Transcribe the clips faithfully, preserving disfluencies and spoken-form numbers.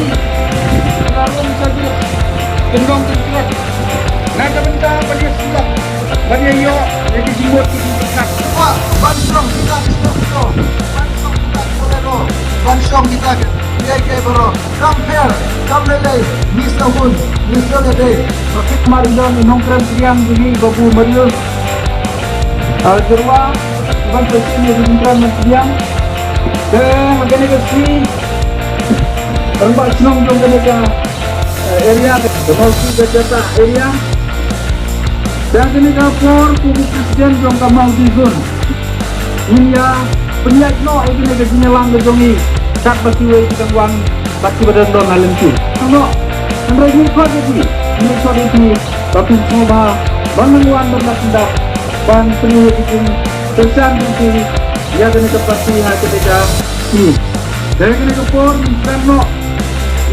Nga rung sa ju. Tendong tengkret. Na ka bynta ban ïa siap, ban ïa ïoh ïa ki jingmut ki jingpyrkhat. Ba ban strong kita ki strong kita. Ban strong kita ki bolero. Ban strong kita ki ïa ki baro. Kam pher, kam lei lei. Ni sa hun, ni sa lei lei. Ba kit mar ïa ni nongkren siang jingïa ba bu marius. Al jerwa, ban pyrshah ni nongkren siang. Te ha kane ka sngi rangbah shnong jong kane ka, eh, area, ka Mawsi ka Jata area. Te ha kane ka por kum u president jong ka Mawsi zone, ngin ïa pynïaid noh ïa kane ka jingïalang ka jong ngi katba kiwei ki dang wan bad kiba dang don ha lynti. Ano, hynrei ngi khot ïa phi, ngi khot ïa phi ba phin sngewbha ban nang wan ban lap ndap ban pynïaid ïa ki jingkyrshan jong phi ïa kane ka party ha kane ka sngi. Te ha kane ka por ngin kren noh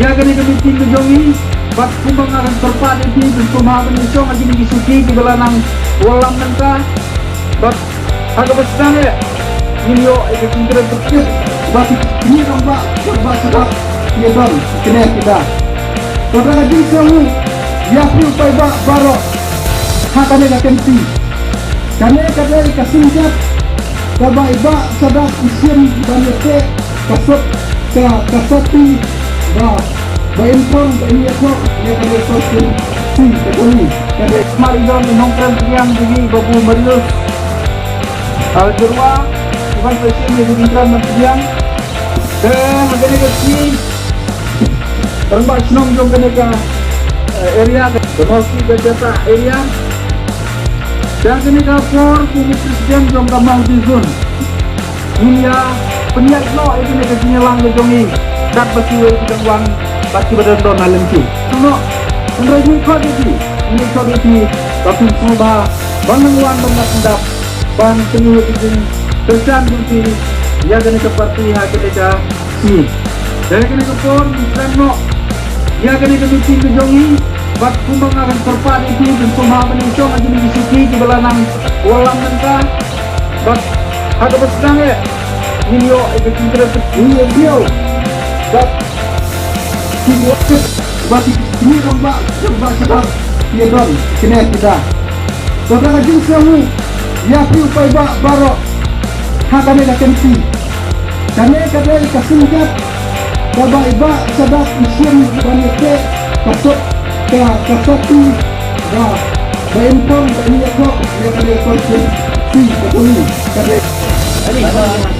ïa kane ka meeting ka jong ngi, bad kumba nga kyrpad ïa phi, phin sngewbha ban ïashong ha kine ki shuki kiba la nang wallam mynta. Bad ha kaba sdang eh ngin ïoh ïa ka jingkren pyrkhat ba ki kñi rangbah, rangbah shakhmat ki don kine kita. Bad ha ka jingsngew ïa phi u paidbah baroh ha kane ka kynti. Kane ka dei ka synjat kaba i Bah Sadat i shim ban ïateh ka sop ka, ka sati ba, ba in phong ba in ïathoh ïa kane ka sop. Si ka dei ka dei. Mar i don i nongkren pdiang jong ngi Babu Marius Al Jurwa, i ban pynshim ïa ka jingkren ban pdiang. Te ha kane ka sngi rangbah shnong jong kane ka, eh, area ka Mawsi ka Jata area. Te ha kane ka por kum u president jong ka Mawsi zone, ngin ïa pynïaid noh ïa kane ka jingïalang ka jong ngi katba kiwei ki dang wan bad kiba dang don ha lynti. Ano, hynrei ngi khot ïa phi, ngi khot ïa phi ba phin sngewbha ban nang wan ban lap ndap ban pynïaid ïa ki jingkyrshan jong phi ïa kane ka party ha kane ka sngi. Te ha kane ka por ngin kren noh ïa kane ka meeting ka jong ngi, bad kumba nga kyrpad ïa phi, phin sngewbha ban ïashong ha kine ki shuki kiba la nang wallam mynta. Bad ha kaba sdang eh ngin ïoh ïa ka jingkren pyrkhat, ngin ïa ïoh bad ki ïoh bad ki, ki rangbah, rangbah shakhmat ki don kine kita. Bad ha ka jingsngew ïa phi u paidbah baroh ha kane ka kynti. Kane ka dei ka synjat kaba i Bah Sadat i shim ban ïateh ka sop ka, ka sati ba, ba in phong ba in ïathoh ïa kane ka sop. Si ka dei, ka dei.